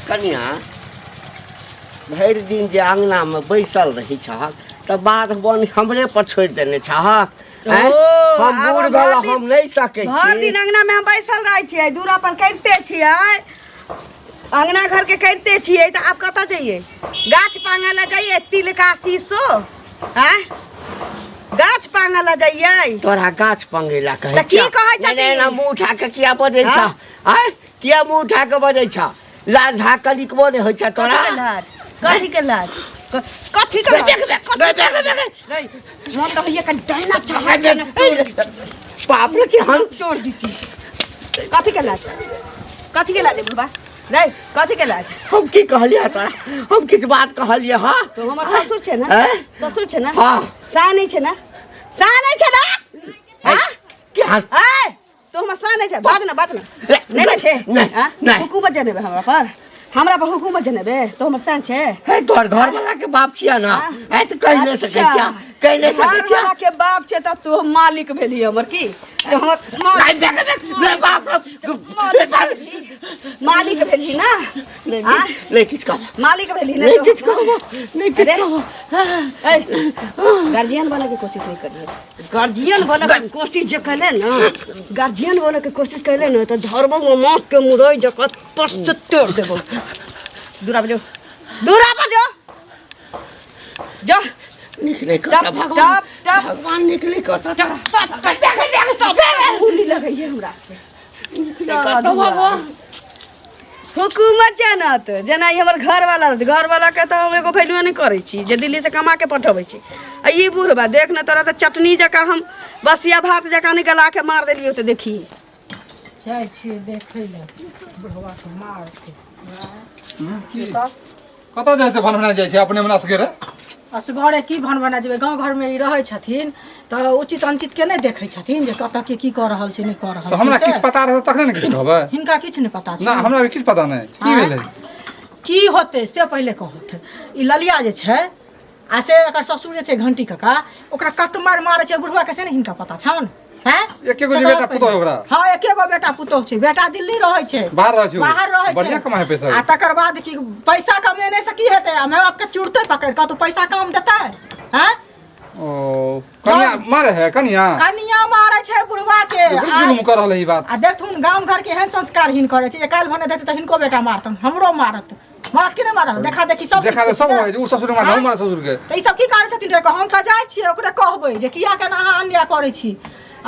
कनिया भरि दिन जे अङ्गनामे बैसल रहै छहक तऽ बाध बन हमरे पर छोड़ि देने छहक आँय? ओ, हम आब बूढ़ हम भेल भरि दिन- हम नहि सकै भरि छी दिन अंगना में हम बैसल रहै छियै दूरा पर करिते छियै अंगना घर के करिते छियै तऽ आब कतऽ जइयै गाछ पांगऽ लए जइयै तिलका शीशो आँय गाछ पांगऽ लए जइयै तोरा गाछ पंगेला कहै तऽ की छियह? कहै नहि, नहि, एना छथिन? मुँह उठा कऽ किया बजै हाँ? छह आँय किया मुँह उठा कऽ बजै छह लाज धाक कनिकबो नहि होइ छै तोरा कथी के लाज कथी के लाज कथी के लाज रे मन तऽ होइए कनि डायना चाहे बाप रे केहन तोड़ दीती कथी के लाज कथी के लाज बुढ़बा रे कथी के लाज हम की कहलियै तोरा हम किछु बात कहलियै हँ तो हमर ससुर छै ने हैं? ससुर छै ने हाँ। सा नहि छै ने सा नहि छै ने हाँ? केहन ए तो हमर सा नहि छै बाज ने बाज ने नहि ने छै नहि, हाँ? नहि। हुकूमत जनेबे हमरा पर हमरा पर हुकूमत जनेबे तो हमर सा छै हे तोहर घर वाला के बाप छियै ना हाँ? है तऽ कहि नहि सकै छियै कहि नहि सकै छियै घरवाला के बाप छै तऽ तू मालिक भेली हमर की तो हमर नहीं, मालिक बे, बे, बे, बाप रे, बाप रे। मालिक भेली ना नहीं हाँ? नहीं नहीं किछु कहब मालिक भेली ना नहीं तो किछु कहब नहीं किछु अरे। कहब ए, गार्जियन बने के कोशिश नहीं करिए गार्जियन बने के कोशिश जे कैले ना गार्जियन बने के कोशिश कैले ना तो झरबो में माथ के मुरई जका पर से तोड़ देबो दूरा बजो दूरा बजो जा नीक नहि करता टप, भगवान टप, टप। भगवान नीक नहि करता हुंडी लगैये हमरा से नीक नहि करता भगवान हुकूमत जानत जेना ई हमर घरवाला रहत घरवालाके तऽ हम एगो वैल्यूए नहि करै छी जे दिल्लीसँ कमा के पठबै छी आ ई बुढ़बा देख ने तोरा तऽ चटनी जकाँ हम बसिया भात जकाँ नहि गलाके मार देलियौ तऽ देखी जाइ छियै देखै लए बुढ़वाके मारतै की कतऽ जाइ छै भनभना जाइ छै अपने मना सके असगरे की भनभना जेबै गाँव घरमे ई रहै छथिन तऽ उचित अनुचित के नहि देखै छथिन जे कतऽ के की कऽ रहल छै नहि कऽ रहल तऽ हमरा छै किछु से। पता रहतै तखने ने किछु कहबै हिनका किछु नहि पता छै ना हमरा भी किछु पता नहि की आँय? भेलै की होतै से पहिले कहत ई ललिया जे छै आ से एकर ससुर जे छै घंटी काका ओकरा कत मार मारै छै बुढ़वा के से ने हिनका पता छनि हैं एके गो जे से बेटा कहऽ पुतोह पहिले। ओकरा। हँ एके गो बेटा पुतोह छै बेटा दिल्ली रहै छै बाहर रहै छै ओ। बाहर रहै छै बढ़िआँ कमाइ है पैसा आ तकर बाद की पैसा कमेने से की हेतै आ माय बाप के चुरतै पकड़ि कऽ तऽ पैसा काम देतै हैं ओ कनिया मारे है कनिया कनिया मारै छै बुढ़वा के बड़ी जुलुम कर रहल है ई बात आ देखथुन गाम घर के एहन संस्कारहीन करै छै जे काल्हि भने देखतै तऽ हिनको बेटा मारतन हमरो मारत मारत कि नहि मारत देखा देखी सब देखा दे सिखतै सब ने। होइ छै, उ ससुर मारे हम मारे ससुर के तऽ ई सब की करै छथिन रे हम तऽ जाइ छियै ओकरे कहबै जे किया केना अहाँ अन्याय करै छी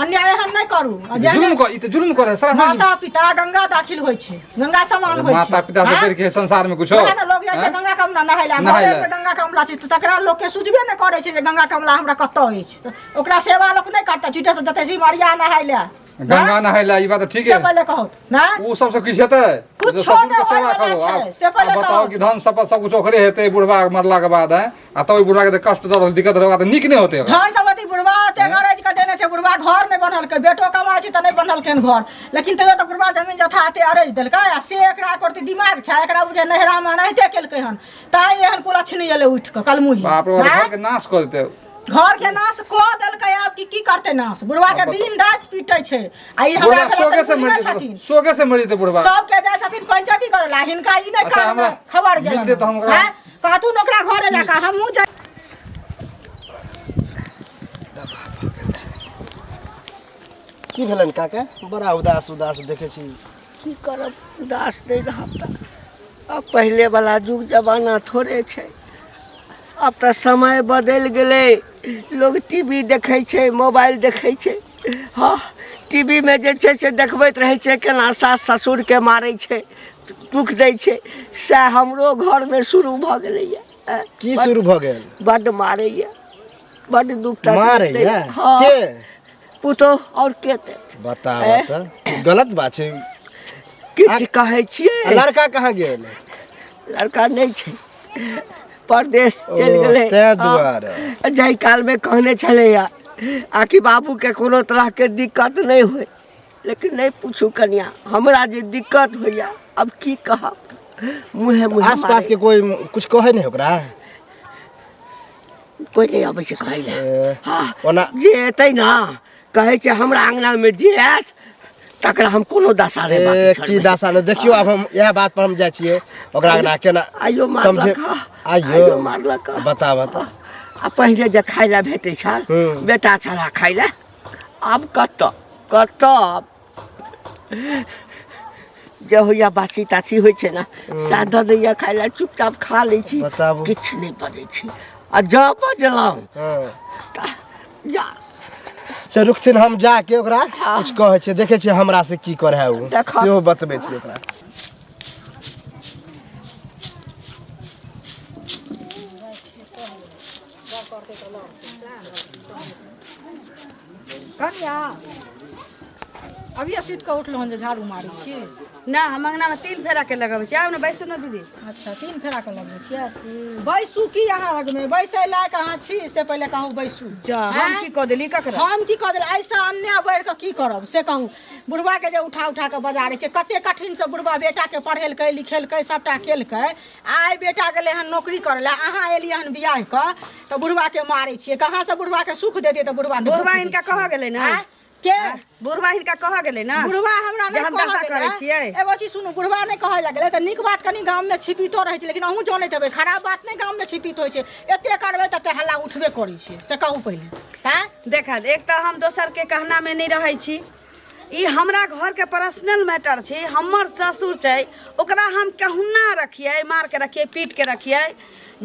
अन्याय एहन नहि करू आ जेहने जुलुम कर ई तऽ जुलुम करे सरासर जुलुम। माता पिता गंगा दाखिल होइ छै गंगा समान होइ छै माता पिता से आँय? बढ़ि के संसार में कुछ वएह ने लोग जाइ छै गंगा कमला नहाय लए नहाय घरे लए। पे गंगा कमला छै तऽ तकरा लोकके सुझबे नहि करै छै जे गंगा कमला हमरा कतऽ अछि तऽ ओकरा सेवा लोक नहि करतै छुटे से जतै सिमरिया नहाय लए गंगा नहाय लए ई बात तऽ ठीक से है पहिले कहू ना ओ सबसे किछु हेतै कुछो जे ससुरके नहि सेवा होइवला करू छै, आब से पहिले आब बताउ कहू। कि धन संपत्ति सब कुछ ओकरे हेतै बुढ़वा मरला के बाद है आ तब ओहि बुढ़वा के तऽ कष्ट दऽ रहल दिक्कत रहल तऽ नीक नहि होतै ओकरा धन सम्पत्ति बुढ़वा एते गरज के देने छै बुढ़वा घर नहि बनलकै बेटो कमाइ छै तऽ नहि बनलकै घर लेकिन तैयो तऽ बुढ़वा जमीन जथा एते अरैज देलकै आ से एकरा करती दिमाग छै एकरा बुझे नैहरामे एनाहिते केलकै हन ताहि एहन कुलक्षणी एलै उठि कऽ कलमुही बाप रे आँय? घर के नाश कऽ देतै घर के नाश कऽ देलकै आब की की करतै नाश बुढ़वा के आब बताउ। दिन राति पीटै छै आ ई हमरा बुढ़वा के शोके लोक से मरि बुझने जेतै छथिन शोके से मरि जेतै बुढ़वा सबके जाइ छथिन पंचायती करै ला हिनका ई नहि अच्छा, कान हमरा मे खबर गेल मिलतै तऽ हम ओकरा- कहथुन ओकरा घरे जाकऽ हमहूँ जाइ की भेलनि काका बड़ा उदास उदास देखै छी की करब उदास नहि रहब तऽ आब पहिलेवला युग जमाना थोड़े छै आब तऽ समय बदलि गेलै लोग टी वी देखै छै मोबाइल देखै छै हँ टी वी मे जे छै से देखबैत रहै छै केना सास ससुरके मारै छै दुःख दै छै सएह हमरो घरमे शुरू भऽ गेलैए की शुरू भऽ गेल बड्ड मारैए बड्ड दुःख तकलीफ मारैए दैए। हँ के पुतोह आओर के देत बताब तऽ गलत बात छै किछु कहै छियै आ लड़का कहाँ गेल लड़का नहि छै परदेश चलि ओ, गेलै ताहि दुआरे। हँ। जाहि कालमे कहने छलैया आकि बाबूके कोनो तरहके दिक्कत नहि होइ लेकिन नहि पूछू कनिया हमरा जे दिक्कत होइया अब की कहब मुँहे मुँहे आस पास के कोई कुछ कहै नहि ओकरा कोइ नहि अबै छै कहै लए ए, हँ ओना जे एतै ने कहै छै हमरा अङ्गनामे जे आयत तकरा हम कोनो दशा नहि बाकी ए, की छोड़बै। दशा ने देखियौ आब हम इएह बात पर हम जाइ छियै ओकरा अंगना केना आइयो समझे मारलक हँ, आइयो आइयो मारलक हँ। बता बता आ पहिले जे खाय लए भेटै छल बेटा छला खाय लए आब कतऽ कतऽ जे होइया बासी तासी होइ छै ने सएह दऽ दैया खाय लए चुपचाप खा लै छी बताबू। किछु नहि बजै छी आ जँ बजलहुँ तऽ जा से रुकथिन हम जाके ओकरा किछु कहै छियै देखै छियै हमरा से की करै है ओ देखऽ। सेहो बतबै छियै ओकरा कनिया अभिये सुति कऽ उठलहुँ हन जे झाड़ू मारै छी ना हम अंगना में तीन फेरा के लगबै छी आउ ने बैसू ने दीदी अच्छा तीन फेरा के लगबै छियै बैसू की अहाँ लगमे बैसै लायक अहाँ छी से पहिले कहू बैसू जा हम की कऽ देली ककरा हम की कऽ देली एहिसँ अन्याय बढ़ि कऽ की करब से कहू बुढ़बाके जे उठा उठा कऽ बजारै छै कते कठिनसँ बुढ़बा बेटाके पढ़ेलकै लिखेलकै सभटा केलकै आइ बेटा गेलै हन नौकरी करै लए अहाँ एलियै हन बियाह कऽ तऽ बुढ़बाके मारै छियै कहाँसँ बुढ़बाके सुख देतियै तऽ बुढ़बाके बुढ़बा दुख दै हिनका छियै। कहऽ गेलै ने आँय? के बुढ़बा हिनका कहऽ गेलै ने बुढ़वा हमरा जे नहि हम कहऽ दशा गेलै। करै छियै। एगो चीज सुनू बुढ़वा नहि कहऽ लगलै तऽ नीक बात कनि गाममे छिपितो रहै छै लेकिन अहूँ जनैत हेबै खराब बात नहि गाममे छिपित होइ छै एते करबै तते हल्ला उठबे करै छै से कहू पहिले आँय देख एक तऽ हम दोसरके कहनामे नहि रहै छी ई हमरा घरके पर्सनल मैटर छै हमर ससुर छै ओकरा हम कहुना रखियै मार के रखियै पीट के रखियै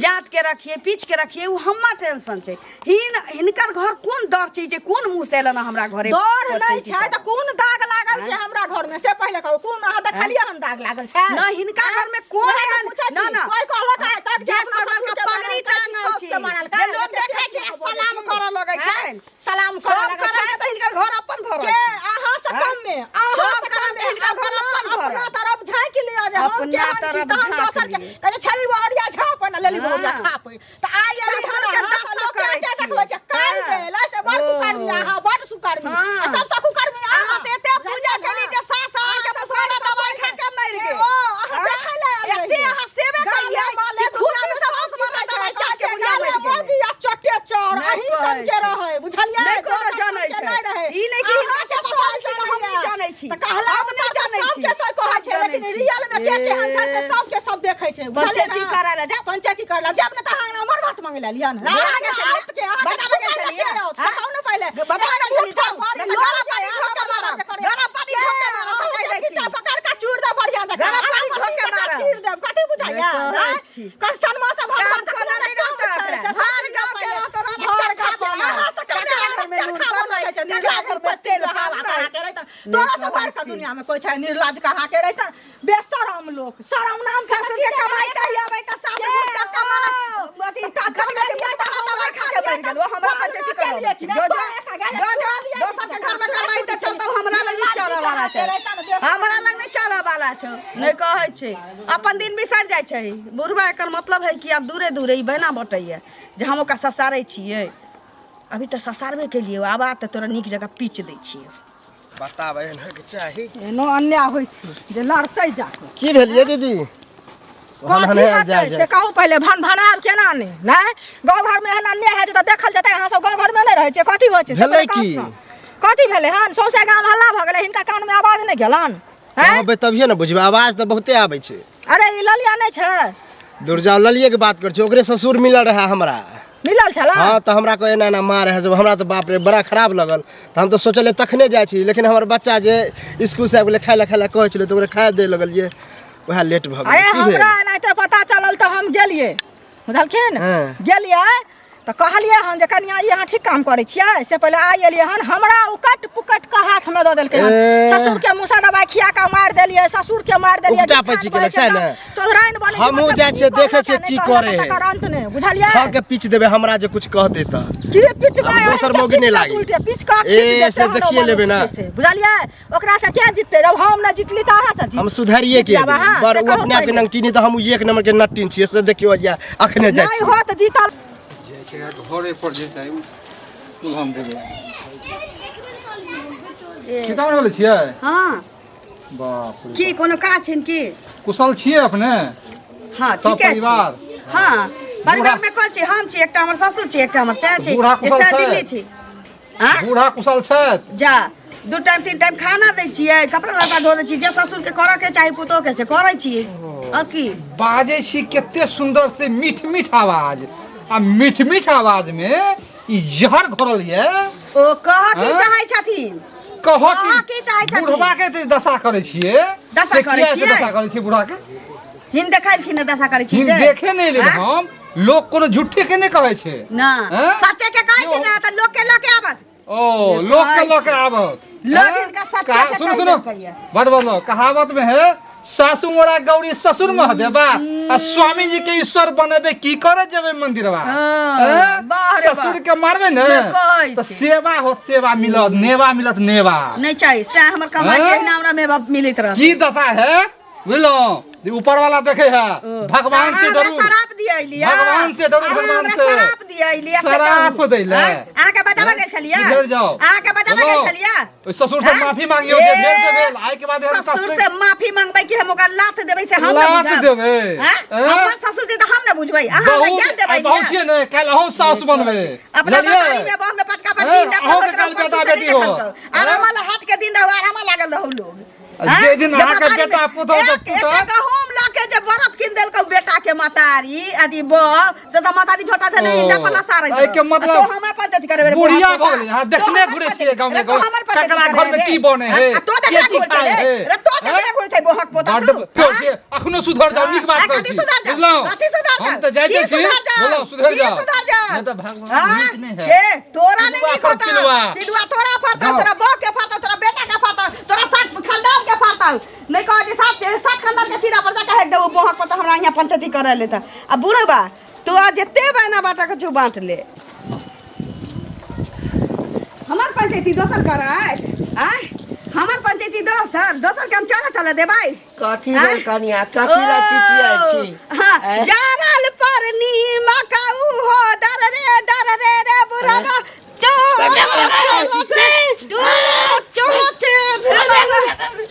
जात के रखियै पीच के रखियै ओ हमर टेंशन छै हिन हिनकर घर कोन दर छै जे कोन मुँह से एलन हमरा घरे दौड़ नहि छै तऽ कोन दाग लागल छै हमरा घर में से पहिले कहू कोन अहाँ देखलियै हन दाग लागल छै ना हिनका घर में कोन ओएह तऽ एहन पूछै छी। ना ना कोइ कहलक आइ तक जे जे अपना परिवार ससुर के के पगड़ी मारलकै कि टांगल साउस छी के मारलकै जे लोग देखै छै सलाम करऽ लगै छै सलाम करऽ सब लगै करम छै के तऽ हिनकर घर अपन भरल के अहाँ से कम में अहाँ सब से करम कम के में हिनकर घर अपन भरल। अपना तरफ झांकि लिअ जे हम अपना केहन छी तरफ तऽ हम झाँकि दोसर के लिअ। कहै छै छली बहरिया झाँप ने लेली बहरिया हाँ। खाप तऽ आइ एली ससुर हन के अहाँ दशा तऽ लोक करै के छी। देखबै छै काल्हि हाँ। जे एलै से बड़ ओ। कुकर्मी अहाँ बड़ सुकर्मी हाँ। आ सबसँ कुकर्मी अहाँ तऽ एते पूजा केली जे सास अहाँके मुसहरा दवाइ खा के मरि गेल ओ अहाँ देखै लए आयल एते रहियै। अहाँ सेवे गामे केलियै माले कि खुशी से दुनियामे सब मुसहरा चीज दवाइ छै, चाट के बुढ़िया गाले मरि गेलै। मौगी आ चटे चोर नहि अहीं कहै सबके छै। रहै बुझलियै नहि कोनो दोसर जानै सबके छै। नहि रहै ई नहि कि हिनका अहाँके से बचाल सब छै तऽ हम नहि जानै छी। तऽ कहला हम नहि जानै छी। सबके सब कहै छै सब लेकिन जानै छी। रियल में के केहन छै से सबके सब देखै छै बुझलियै पंचायती ने? करै लए जा। पंचायती करै लए जाब ने तऽ अहाँ मर भात मांगे लए लिअ ने बजाबै गेल छलियै? अहाँके अहाँके बजाबै गेल छलियै? से कहू ने पहिले बजाबै गेल छलियै? जाउ। बड़ी नहि तऽ लोग गरम छै, पानी अहाँ झोंक के मारब। बजाबै गरम पानी झोंक के मारब, से कहि दै छी। के पकड़ के चूर दे बढ़िया जकाँ। गरम पानी अहाँ झोंक के मशीन जकाँ मारब। चीर देब कथी बुझाइया नहि कहै आँय? छी। कंसनमा से भगवान काम के कोनो कोनो नहि काम रहतै छै, ओकरा। से भर सब गाँव के पहिले। रहतै, रहतै, भर चरखा गाँव के, बनल। अहाँ से कमे ककरा अहाँ घरमे नून चरखा पड़लै, बनल छै, ककरा निर्लाज घरमे तेल हवा पड़लै। कहाँ के रहितै। तोरा से बढ़ि कऽ दुनिया में कोइ छै निर्लाज कहाँ के रहितै बेशरम लोक शरम नाम के ससुर के कमाई कही आबै तऽ सासु के? चक्का मारत अथी कथी कहै छै मुसहरा दवाइ खा के मरि गेल ओ हमरा पंचायती करब जो जो जो जो दोसर के घर में कमाई तऽ चलतौ हमरा लग नहि चलऽ वाला छै हमरा लग नहि चलऽ वाला छै नहि कहै छै अपन दिन बिसरि जाइ छै बुढ़बा एकर मतलब है कि आब दूरे दूरे ई बहना बटैया जे हम ओकरा ससारै छियै अभी तऽ ससारबे केलियै आब आ तऽ तोरा नीक जकाँ पीच दै छियै बताब एहन होइके चाही एनो अन्याय होइ छै जे लड़तै जाकऽ की भेल ये दीदी कथी हेतै से कहू पहिले भन भनायब केना नहि नहि गाँव घरमे एहन अन्याय होइ छै तऽ देखल जेतै अहाँ सब गाँव घरमे नहि रहै छियै कथी होइ छै से भेलै पहिले कहू की? ने। कथी भेलै हन सौंसे गाम हल्ला भऽ गेलै हिनका कानमे आवाज नहि गेलन हैं कहबै तभिए ने बुझबै आवाज तऽ बहुते आबै छै अरे ई ललिया नहि छै दुर्जा ललिए के बात कर छी ओकरे ससुर मिलल रहे हमरा मिलल छला हाँ तऽ हमरा को एना एना मार है जब हमरा तऽ बाप रे बड़ा खराब लगल तऽ हम तऽ सोचलियै तखने जाइ छी लेकिन हमर बच्चा जे स्कूल से आबि गेलै खाय लए खाय लए कहै छलै तऽ ओकरा खाय दे लगलियै वएह लेट भऽ अरे गेलै की भेल हमरा एनाहिते पता चलल तऽ हम गेलियै बुझलखिन हँ। गेलियै तऽ कहलियै हन जे कनिया ई अहाँ ठीक काम करै छियै से पहिले आइ एलियै हन हमरा उकट पुकट के हाथमे दऽ देलकै हन ए। ससुर के मुसा दबाई खिया के मारि देलियै ससुर के मारि देलियै उपटा जेठान पैची बनै केलक, छै सएह ने? चौधराइन बनै छै, हमहूँ मतलब जाइ छियै, की देखै छियै कहलक की आ नहि करै कहलक है। तकर अंत नहि बुझलियै खा के पीच देबै हमरा जे कुछ कह दे तऽ की पिचबै हम दोसर मौगी नहि लागी। उल्टे पिच कऽ ए, खींच देतै से हन ओ देखिए लेबै ना। बालू से, बुझलियै ओकरा से के जीततै जब हम नहि जीतली तऽ अहाँ से जीत हम सुधारिए के जीत जायब अहाँ, पर से ओ कहू अपने आप के पहिले। नंगटीनी तऽ हम एक नंबर के नट्टीन छियै से देखियौ अइया अखने जाइ नहि छी हो तऽ जीतल जाइ छै घरे पर जे छै तुलहन देबै सीतामढ़ी बोलै छियै हाँ बाप रे की कोनो काज छै की कुशल छियै अपने हाँ सब ठीके छी। परिवार? हाँ परिवार में कोन छी हम छी एकटा हमर ससुर छी एकटा हमर सैं छी बूढ़ा कुशल जे सैं छै? दिल्ली छी हाँ बूढ़ा कुशल छथि जा दू टाइम तीन टाइम खाना दै छियै, कपड़ा लत्ता धो दै छियै, जे ससुर के करऽ के चाही पुतोह के से करै छियै। आओर की बाजै छी कते सुंदर से मीठ मीठ आवाज, आ मीठ मीठ आवाज में ई जहर घोरल ये। ओ कहऽ की हाँ? चाहै छथिन? कहऽ कहऽ की चाहै छथिन? बुढ़वा के ते दशा करै छियै। दशा से करै किया एते छियै? दशा करै छियै बुढ़वा के? हिन देखेलखिन दशा करै छियै हिन से? देखे नहि एलै। हाँ? हम लोक कोनो झूठे के नहि कहै छै ना हाँ? सच्चे के कहै छै ना तऽ लोक के लऽ के आबत। ओ लोक के लऽ के आबत। लोग हाँ? हिनका सच्चे के सुनो कहि सुनो देलकैया। बड़ बोलो कहावत में है सासू मोरा गौरी ससुर महदेवा आ स्वामी जी के ईश्वर बनेबे की करे जेबे मंदिरवा। हाँ, हाँ? वाह रे वाह। ससुर के मारबे ने से कहै तऽ छै। सेवा होत, सेवा मिलत, नेवा मिलत, नेवा नहि चाही सएह हमर कमाइ हाँ? छै, एहिना हमरा मेवा मिलैत रहत। की दशा है बुझलहुँ? जे ऊपर वाला देखे है। भगवान से अहाँ हमरा डरू, शराब दियैलियै। भगवान से डरू, अहाँ भगवान हमरा से। शराब दियैलियै, से शराब कहू। दैले। आँय? अहाँके बजाबऽ गेल छलियै? सुधरि जाओ। अहाँके बजाबऽ गेल बुझलहुँ? छलियै? ओहि ससुर से आँय? माफी मांगियो जे भेल से भेल, आइ के बाद एहन ससुर कष्ट से माफी मांगबै कि हम ओकरा लात देबै से हम ने लात बुझब। देबै? आँय? आँय? हमर ससुर जी तऽ हम ने बुझबै, अहाँ हमरा बहुत ज्ञान देबै आइ बहुत ने? छियै ने, काल्हि अहूँ सासु बनबै। अपना बुझलियै? बतारी में बह में पटका पटकी आँय? इंडा अहूँके पर काल्हि होइत रहू, बेटा परसू से बेटी नहि हो। देखलकौ। आरामा ला हाथ के दिन रहू, आरामा लागल रहू लोग। आ जे दिन जे अहाँके मतारी बेटा में पुतहु के एक पुतहु एकटा गहूम लऽ के जे बरफ कीन देलकौ बेटा के मतारी अथी बह से तऽ मतारी झोटा धने ओ, इंडा पर लसारैत एहिके रहौ। आ मतलब तो हमर पद्धति करबे रे बुढ़िया बुढ़ा भऽ गेलै। अहाँ तो देखने हमर घुरै पद्धति- छियै गाँवमे रे तो गाँव। हमर पद्धति ककरा करबे घरमे रे। की बनै है? आ तो के देखने की घुरै खाइ छै है? रे, रे तो देखने हैं? घुरै छै बोहक पोता बड्ड तू। क्यों हाँ? जे अखनो सुधर जाओ, नीक बात हाँ, कहै कथी छी। सुधर जाओ? बुझलहुँ? कथी सुधर हम जाओ? तऽ जाइते की छी। सुधर जाओ? बुझलहुँ, सुधर की जाओ। सुधर जाओ? नहि तऽ भगवान हाँ? नीक नहि है। के तोरा नहि पिलुआ नीक पर होतौ। पिलुआ। पिलुआ तोरा फड़तौ, जाओ। तोरा बौह के फड़तौ, तोरा बेटा के फड़तौ, तोरा सात खानदान के फड़तौ। नहि कहै जे सात सात खानदान के चीरा पर जाके हेक देबौ बोहक पर तऽ हमरा यहाँ पंचायती करै ले तऽ। आ बुढ़बा तू आ जते बहना बाटा के छौ बाँट ले। हमर पंचायती दोसर करै आँय? हमर पंचायती दोसर दोसर के हम चढ़ चले देबै। कथी आँय? भेल कनिया, कथी लए चिचियाइ छी? हाँ, आँय? जरल पर नीमक उहो दर रे दर रे रे बुढ़बा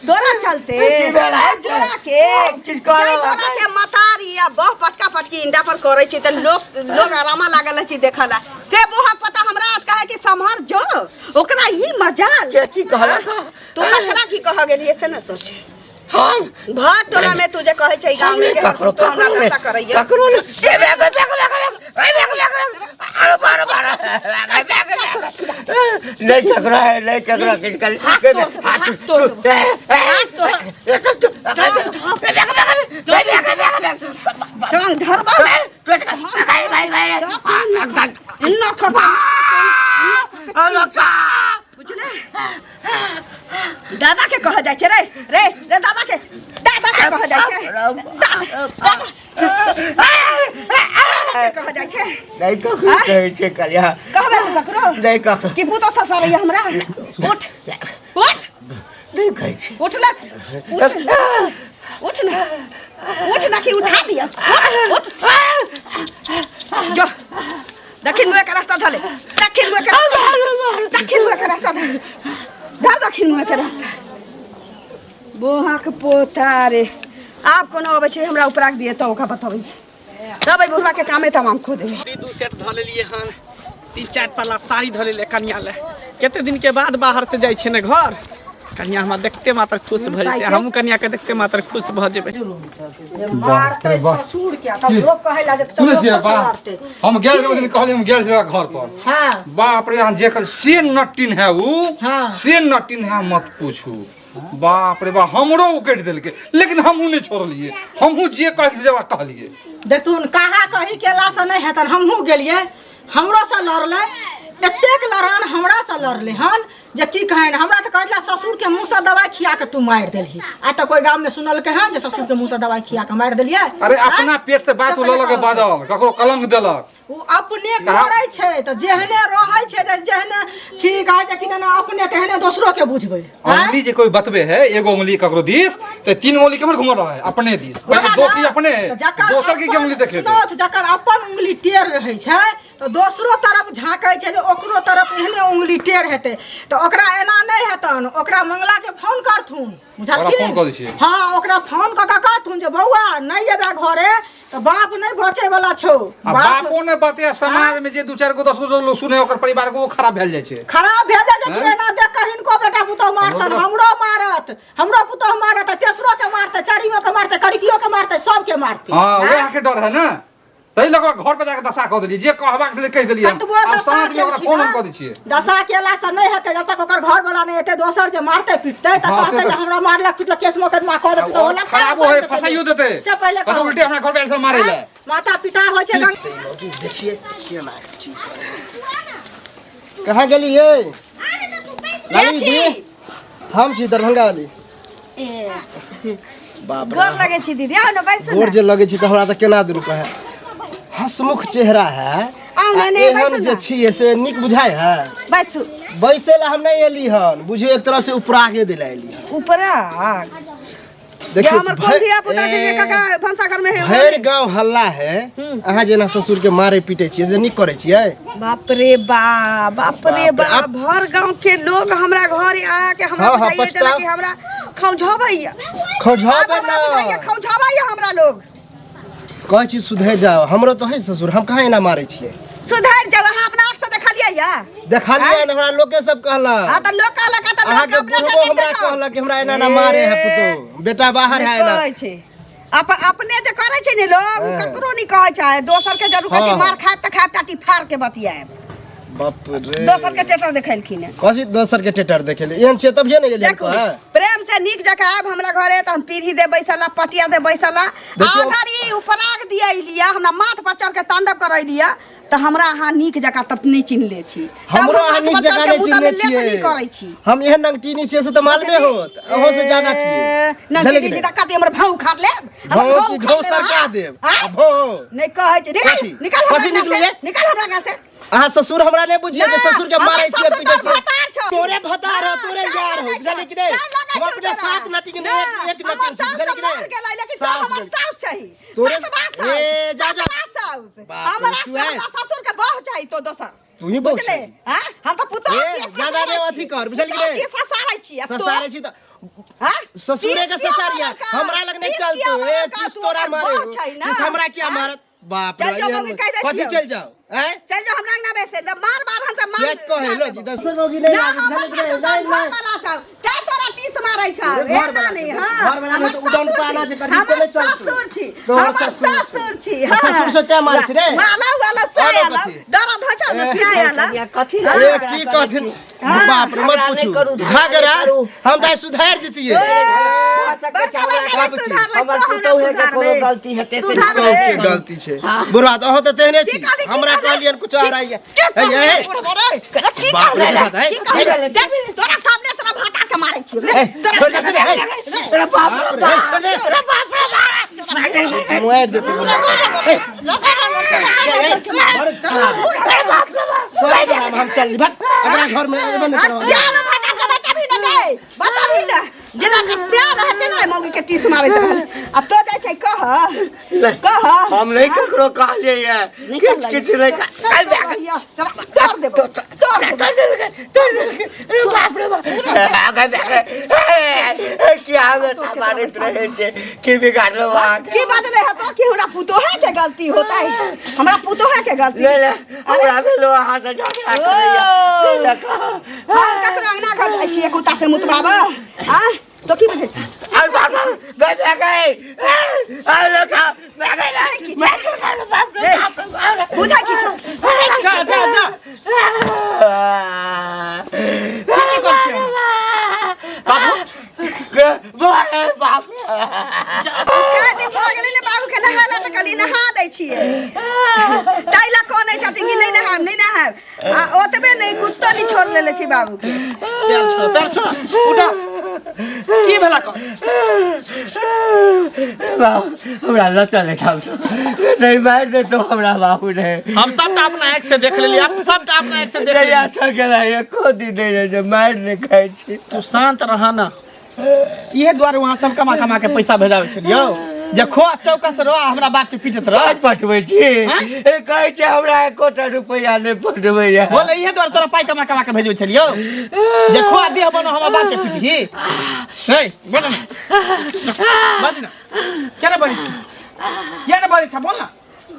तोरा चलते की भेल? तोरा के किछु कहऽ जाहि तोरा के मतारी आ बह पटका पटकी इंडा पर करै छै तऽ लोक लोग आरामा लागल रहै छै देखऽ ला से बोहक पता हमरा कहे कि सम्हर जो ओकरा ई मजाल के की कहलक? तू ककरा की कह गेलियै से ने सोच। हम भर टोला में तू जे कहै छै गाँव में हम ककरो तू हमरा ककरो दशा करैया। ककरो नहि। ए, बे, बे, बे, बे, बे, बे, बे, बे, बे, आरो बारो बारो, बे, बे, बे, बे। नहि ककरो है, नहि ककरो किछु कर। हाथ तोड़ देबो। टांग धरबा इन्ना खबा बुझले दादा के कह जाइ छै रे रे रे दादा के कह जाइ छै दादा के कह जाइ छै। नहि ककरो कहै छै कलिया। कहबै तू ककरो? नहि ककरो। कि पुतो ससरैया हमरा? उठ उठ। नहि कहै छै। उठ ले, उठ उठ ना, उठ ना कि उठा दिया। उठ उठ जो दक्षिण मुँह के रास्ता धले, दक्षिण मुँह के रास्ता, दक्षिण मुँह के रास्ता धर, धर दक्षिण मुँह के रास्ता। बोहाक पोता रे आब कोनो अबै छै हमरा उपराग दिए तऽ ओकरा बतबै छै तब एहि बुढ़वा के कामे तमाम खो देबै। दू सेट धऽ लेलियै हन, 3-4 पल्ला साड़ी धऽ लेलियै कनिया ले। कते दिन के बाद बाहर से जाइ छै ने घर, कनिया हमरा देखते मात्र खुश भऽ जेतै, हमहूँ कनिया के देखते मात्र खुश भऽ जेबै। मारतै ससुर के तब लोग कहै ला जे तब सुनै लोग छियै कसुर बा मारतै। हम गेल रही ओहि दिन कहलियै हम गेल छलियै घर पर। हाँ। बाप रे, अहाँ जे कर से नटिन है उ, हाँ। से नटिन है मत पूछू। बाप रे बाप, हमरो उकटि देलकै, लेकिन हमहूँ नहि छोड़लियै, हमहूँ जे कहलियै से कहलियै। देखथुन कहा कही केला से नहि हेतन, हमहूँ गेलियै, हमरो से लड़लै, एतेक लड़ान हमरा से लड़लै हन जे की कहै ने। हमरा तऽ कहै ससुर के मुँह से दवाई खिया के तू मारि देलही। आइ तक कोई गाँव में सुनलकै हन जे ससुर के मुँह से दवाई खिया के मारि देलियै? अरे अपना पेट से बात लऽ लऽ के बाजल, ककरो कलंक देलक। ओ अपने करै छै तऽ जेहने रहै छै, जे जेहने छी कहै छै कि ने अपने तेहने दोसरो के बुझबै। उंगली जे कोई बतबे है, एगो उंगली ककरो दिस ते तीन उंगली केम्हर घुमल रहे अपने दिस पहिले दोषी अपने तऽ जकर दोसर के के उंगली अपन- देखेतै सुनो तऽ जकर अपन उंगली टेढ़ रहै छै तऽ दोसरो तरफ झाँकै छै जे ओकरो तरफ एहने उंगली टेढ़ हेतै तऽ ओकरा एना नहि हेतन ओकरा मंगला के फोन करथुन ओकरा फोन कऽ दै छियै? हँ ओकरा फोन कऽ कऽ कहथुन जे बौआ नहि एबै घरे तऽ बाप नहि बचै वाला छौ आ बापो ने बते समाज में जे दू चार गो दस गो लोग सुने ओकर परिवार के वो खराब भेल जाइ छै खराब भेल जाइ छै कि हैं? एना देख कऽ हिनको बेटा पुतोह मारतन हमरो मारत हमरो पुतोह मारत तेसरो के मारतै चारिमो के मारतै कड़कियो के मारतै सबके मारतै हाँ वएह के डर है ना ताहि लऽ कऽ घर पर जाके दशा कऽ देलियै जे कहबाक छलै कहि देलियै हम। कतबो आब दशा साँझ मे ओकरा केलखिन फोन हम हँ, कऽ दै छियै दशा केला से नहि हेतै जब तक ओकर घर वाला नहि हेतै दोसर जे मारतै पिटतै तऽ हँ, से कहतै जे तऽ- हमरा मारलक पिटलक केस मोकदमा कऽ देतै तऽ और ओ लफड़ा खराबो है करतै फसाइयो देतै से पहिले कतौ कहू। उल्टे हमरा घर पर आयल छल मारै लए माता पिता होइ छै गंग- देखिए केना की करे कहाँ गेलियै लाली दी हम छी दरभंगा वाली बाप रे गोर लगै छी दीदी आउ ने बैसू गोर ने जे लगै छी तऽ हमरा तऽ केना दूर कहे हंसमुख चेहरा है आउ ने, आ ने, एहन बैसू जे ने। छियै से नीक बुझाइ है बैसू बैसे ला हम नहीं एली हन बुझियौ एक तरह से उपरागे दिला एली हन उपरा जे देखियौ हमर कोन धिया पुता छै जे काका भनसा घर में है भरि गांव हल्ला है अहाँ जेना ससुर के मारे पीटे छियै जे नीक करै छियै बाप रे बाप बाप रे बाप रे, बाप भर गांव के लोग हमरा घर आके हमरा हाँ, हाँ, बुझाइए जेना पछताव। कि हमरा खौंझाबैया खौझाबै आब हमरा बुझाइए ना खौंझाबैया हमरा लोग कहै छी सुधरि जाओ हमरो तऽ है ससुर हम कहाँ एना मारै छियै सुधरि जाओ अहाँ अपना आँख से देखलियै या देखलियै ने हमरा लोके सब कहलक हाँ तऽ लोग कहलक तऽ लोग अहाँके अपना बुढ़बो से हमरा देखाओ। कहलक कि हमरा एना एना मारे है पुतोह बेटा बाहर है एना कहै छै अपने जे करै छै ने लोग ओ हाँ। ककरो नहि कहै छै दोसर के जरूर कहै छै हाँ। मार खायब तऽ खायब टाटी फाड़ के बतियाएब बाप रे दोसर के टेटर देखेलखिन हेँ। कथी दोसर के टेटर देखेले एहन छियै तभिए ने गेलियै देखू कहै प्रेम से नीक जकाँ आयब हमरा घरे तऽ हम पीढ़ी दे बैसला पटिया दे बैसला देखियौ- अगर ई उपराग दिए लिया हमरा माथ पर चढ़ के तांडव करै लिया तऽ हमरा अहाँ नीक जकाँ तब नहि चिन्हले छी तब हमरो हम अहाँ माथ नीक पर चढ़ जकाँ के नहि मुँह चिन्हने तमे लेप नहि छियै करै छी हम एहन नंगटीनी छियै से तऽ मालूमे होत अहूँ से ज्यादा छियै बुझलियै नंगटीनी कि छी नहि तऽ कथी हमर भाव उखाड़ लेब हमर भाव भाव की उखाड़ घाव लेब सरका अहाँ? देब आँय? आ भाव नहि कहै छै निकाल कथी? निकाल हमरा कथी गाँव निकलू से ये? निकाल हमरा गाँव से अहाँ ससुर हमरा नहि बुझिए जे ना, ससुर के हमर मारै छियै ससुर पीटै तोहर छियै भतार छौ। तोरे भतार हो हाँ, तोरे तैं यार हो लगै बुझलियै छौ, कि नहि तैं लगै हम छौ अपने तोरा। सात नटी के ना, एक एक हमर नटी छी साउस बुझलियै तऽ कि मर नहि गेलै लेकिन तोरा साउस हमर गेल। साउस चाही तोरे ससुरा साउस, ए जा जा ससुरा साउस। बाप रे, हमरा सुआए। हमरा ससुर के बहू चाही तो दोसर तू ही बहू बुझले छही। हाँ हम तऽ पुतोह ए, छियै, ज्यादा ससुरै नहि छियै। अथी कर, बुझलियै कि पुतोह नहि? छियै, ससारै छियै आ तों? ससारे छी तऽ हाँ? ससुरे के तीस किया ससारिया बड़का? हमरा लग नहीं तीस चलतो किया ए बड़का? तीस तू तोरा ओकर मारे बहू छै ना? तीस हमरा किया हाँ? मारत बाप चल रे जाओ एहन मम्मी कहि दै कथी छियौ। चल जाओ हैं चल जाओ हमरा अंगना में से मार मार हम सब मार से कहे लोग इधर से रोगी नहीं ना लागे हमर बुझलियै कि ससुर नहि तोहर नहीं घर वाला छौ तैं तोरा टीस मारै छौ अरे घर एना वाला नहि छै, हाँ घर वाला हमर नहि तऽ उदन ससुर पाना छी, जे करही से हमर नहि चलतौ। ससुर छी तोहर हमर ससुर छी। ससुर छी तऽ ससुर से तैं मारै छी रे? वाला वाला से आलो आला कथी? दर्द होइ छौ ने से आला कनिया कथी ए लए की कहथिन हाँ। बाप रे मत झगड़ा नहि पूछू करू, झगड़ा झगड़ा नहि करू। हम तऽ सुधारि दितियै बड़का बड़का कब की? सुधार हमर पुतोहुए के कोनो गलती हेतै तऽ सुधार के गलती छै बुढ़वा तऽ अहूँ तऽ तेहने छी की कहली, की हमरा कहली? कहलियन कुछ और आइए की कहली हे, हे, बुढ़वा रे? की बाप रे, कहली रे? बाप रे, की कहली रे? देख, तोरा सामने तोरा भाता के मारै छियौ रे। तोरा छोड़ दे, हे, अरे बाप रे बाप रे, छोड़ दे। अरे बाप रे बाप मुआरि देतै हे, बड़ खराब। हम चल भाग अपना घर में एबे नहि करब। यार भाता के बच्चा भी न गए बच्चा भी न जेना के से रहते ने मौगी के टीस मारैत रहल अब तो जाइ छै कह कह हम नहीं ककरो कहलियै ये किछु किछु नहि तोड़ देबो तोड़ देबो अरे बाप रे बाप आगे आगे की आगे मारैत रहै छै की बिगाड़लो अहाँके की बजले है तो कि हमरा पुतोहे के गलती होता है हमरा पुतोहे के गलती ले ले हमरा भेलो अहाँ से झगड़ा करैया ले ले कह हम ककरो अंगना घर जाइ छियै कुत्ता से मुतबाब आ तो की बजै छी? अरे बाप रे गए गए अरे लोग मैं गए मैं बाप रे बाप रे बाप रे बुझै की छौ बुझै की जा छौ? जा जा की कर छियै बाबू बाप कै दिन भऽ गेलै ने बाबू के नहाय तऽ कहली नहा दै छियै ताहि लए कहने छथिन कि नहि नहायब नहि नहायब आ ओतबे नहि कुत्तो नहि छोड़ लेले छी बाबू के पैर छोड़ पैर छोड़ उठा की भेला कह बाबू हमरा लचल ठाम नहीं मार दे तो हमरा बाबू ने हम सबटा अपना आँखि से देख लेलियै आप सबटा अपना आँखि से देख जहिया लेलियै से गेला एको दिन नहि रहै छै मारि नहि खाइ छी तू शांत रह ना इहे दुआरे वहाँ सब कमा कमा के पैसा भेजाबै छलियौ जे खो चौकस रह हमरा बाप के पीटत रह। पाइ पठबै छी? ए, कहै छै हमरा एकोटा रुपैआ नहि पठबैया। बोल, इहे दुआरे तोरा पाइ कमा कमा के भेजबै छलियौ जे खो देह बनो हमरा बाप के पीटही। हे बोल ना, बाज ना, किया ने बजै छी, किया ने बजै छ, बोल ना।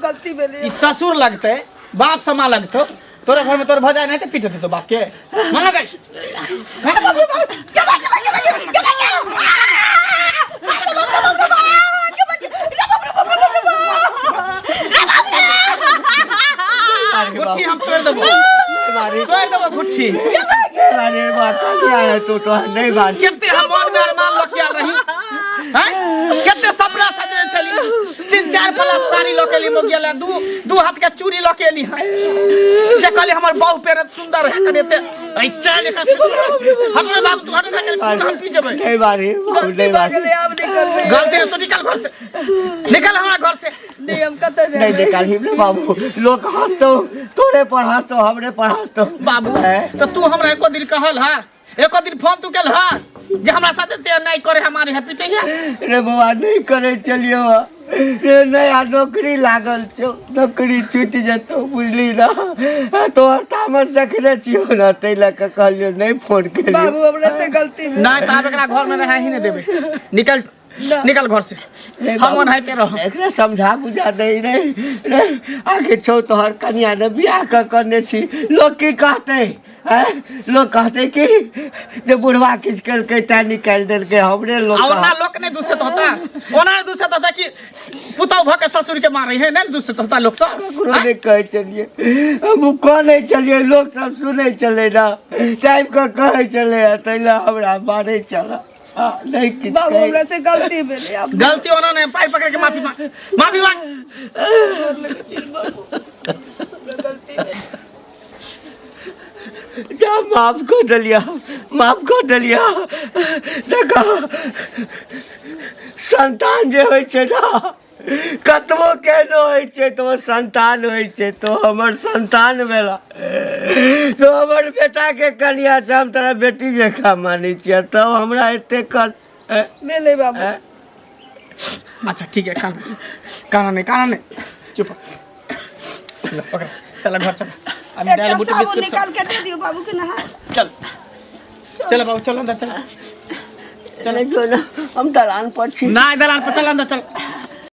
गलती भेलै। ई ससुर लगतै, बाप समा लगतौ, तोरा घर में तोर भजाय नहीं तो पीटत तो बाप के मन लगै। गुट्ठी हम तोड़ देबो, तोड़ देबो गुट्ठी। अरे बा, कनिया है तू तो नहीं बात। कते हम मन में अरमान लऽ के आयल रही हैं, कते सपना सजने छली, 3-4 पला साड़ी लऽ के एली मोगिया ले, दू हाथ के चूड़ी लऽ के एली हैं, जे कहली हमर बहु पेरत सुंदर है कने ते ऐ चल एकर हट रे बाबू, तू हट रे, कने हम पी जेबै। नहीं बारी बाबू, नहीं बारी। आब नहीं करबै। गलती है तो निकल घर से, निकल हमरा घर से। नहीं, हम कतऽ नहीं जेबै? निकाली रे बाबू, लोग हंसतो, तोरे पर हंसतो, हमरे पर हंसतो। बाबू तो तू हमरा एको दिन कहल हा, एको दिन फोन तू केल हा जे हमरा साथे ते नहीं करे हमारे है पीटे है? रे बौआ, नहीं करे चलियो रे, नया नौकरी लागल छौ, नौकरी छूटि जेतौ, बुझली ना, तोहर तामस देखने छियौ ना, ताहि लए कऽ कहलियौ नहीं फोन केलियौ। बाबू, हमरा से गलती भेल। नहीं तो आब एकरा घर में रहे ही नहीं देबै, निकल, निकल घर से, रे हम बाबू, ओनाहिते रहब। एकरा समझा बुझा दे रे, रे आखिर छौ तोहर कनिया ने बियाह कऽ करने छी, लोग की कहतै? आँय? लोग कहतै कि जे बुढ़वा किछु केलकै तैं निकालि देलकै हमरे लोग। आ ओना लोक नहीं दूषित होता, ओना नहीं दूषित होता कि पुतहु भऽ के ससुर के मारै है, नहीं दूषित होता लोक सब। ककरो नहि कहै छलियै, हम कहने छलियै, लोक सब सुनै छलै ना, टाइम कऽ कहै छलै, ताहि लए हमरा मारै छल। नहीं किछु बाबू, कहै। हमरा से गलती भेलै, आब गलती ओना नहीं, पाइ पकड़ के माफी मांग, माफी मांग। जा, माफ कर देलिया, माफ कर देलिया। देखो, संतान जे होइ छै ना, कतबो केहनो होइ छै तऽ ओ संतान होइ छै। तो हमर संतान भेला, तो हमर बेटाके कनिया छै, हम तोरा बेटी जकाँ मानै छियै, तब हमरा एते कष्ट भेलै बाबू। अच्छा ठीक है, काना काना नहीं, काना नहीं, चुप लो, पकड़, चल घर चल। अभी दाल एकटा बूटी साबुन बिस्कुट सब। निकाल के दे दियौ बाबू के नहा। चल चल बाबू, चल अंदर चल, चले जो ना, हम दलान पर छी। ना दलान पर चल, अंदर चल।